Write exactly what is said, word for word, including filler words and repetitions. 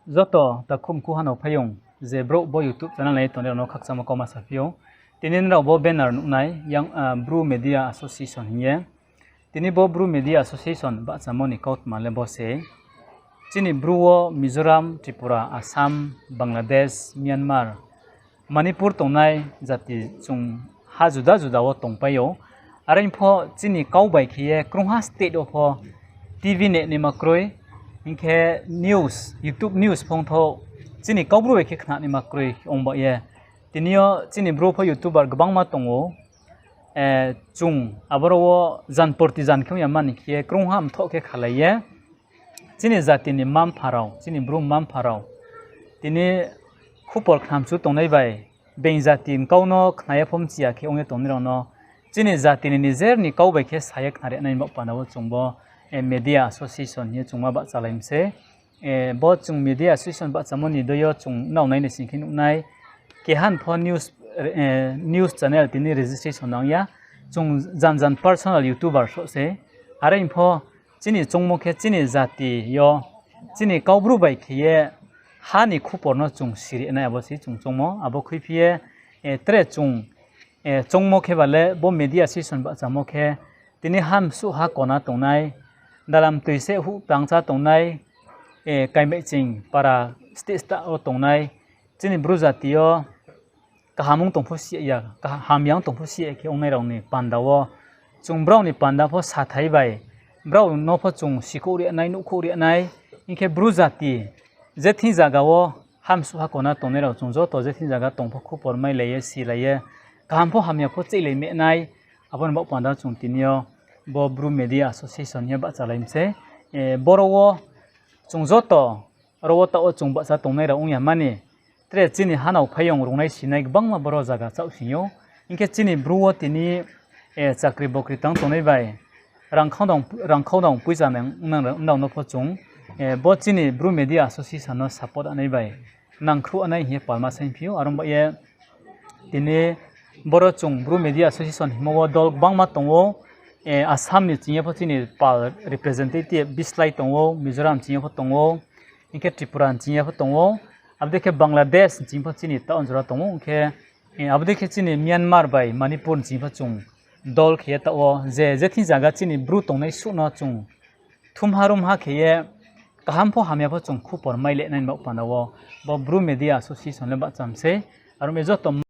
Joto takhum kuhano phayung je bro bo YouTube channel nai tongnai rokno khakchangma koma saphio. Tini nrao bo banner nuknai yang, ah, Bru Media Association hiye. Tini bo Bru Media Association bahchamoni kautma le bo se. Chini Bru o Mizoram, Tripura, Assam, Bangladesh, Myanmar, Manipur tongnai jati chwng ha juda juda o tongpaio. Are pho chini kau bai khiye krungha state o pho T V ne nima kroi, hinkhe news, YouTube news phongtho chini kau bru bai khe khna nima kroi ongba ye. Tini o chini bru pho YouTuber kwbangma tongo. Eh, chwng aboro o jan porti jan khe wngya mani khiye krungha mthoh khe khalaiye. Chini jatini mampharao, chini bru mampharao, tini khupor khnamchu tongnai bai, beng jati ni kauno khnaya phom chiya khe wngya tongnai rokno, chini jatini nijerni kau bai khe saya khna rwnai ni bok panao chwngbo, eh, media association hinwi chwngma bahchalai mse. Eh, bo chwng media association bahchamoni doyo chwng nao naini singkhe nuknai, kehan pho news, eh, news channel tini registration nangya, chwng jan jan personal YouTuber so se, are pho chini chongmo khe chini jati yo, chini kaubru bai khiye hani khuporno chwng siri nai abo se chwng chongmo. Abo khwi phiye, eh, tre chwng, eh, chongmo khe bale bo media association bahchamo khe tini hamsuh ha kona tongnai, dalam twi se huh tangcha tongnai, eh, Kaimaichin para state state o tongnai chini bru jati yo kaham wng tongpho siya, kaha-, hamya wng tongpho siya khe wngnai rokni panda o chwng brokni panda pho sathai bai brokno pho chwng sikhouh rwnai, nukhouh rwnai, hinkhe bru jati je thing jaga o hamsuh ha kona tongnai rok chwng joto je thing jaga tongpho khupor mai laiye, si laiye, kaham pho hamya pho chei lai menai, aboni bok panda chwng tini o bo Bru Media Association hiya bahchalai mse. Eh, boro o chwng joto oro o ta o chwng bahcha tongnai rok wngya mani. Tre chini hanao phayung rwnai sinai kwbangma boro jaga chao singyo. Hinkhe chini bru o tini, eh, chakri bokri tang tongnai bai rang khaudong, rang khaudong puisa nang, nang, nang no pho chwng, eh, bo chini Bru Media Association no support anai bai nangkhru anai hiye palma sai phio. Aro ba ye tini boro chwng Bru Media Association himo o dol kwbangma tongo. Eh, Assam ni chingya pho chini pal representative bislai tongo, Mizoram chingya pho tongo, hinkhe Tripura ni chingya pho tongo, abodei khe Bangladesh ni chingpho chini ta onjora tongo, hinkhe, eh, abodei khe chini Myanmar bai Manipur ni chingpho chwng dol khiye ta o je, je thing jaga chini bru tongnai suh no chwng thumha rumha khiye kaham pho hamya pho chwng khupor mai le nai bok panda o bo Bru Media Association le bahcham se. Aro me joto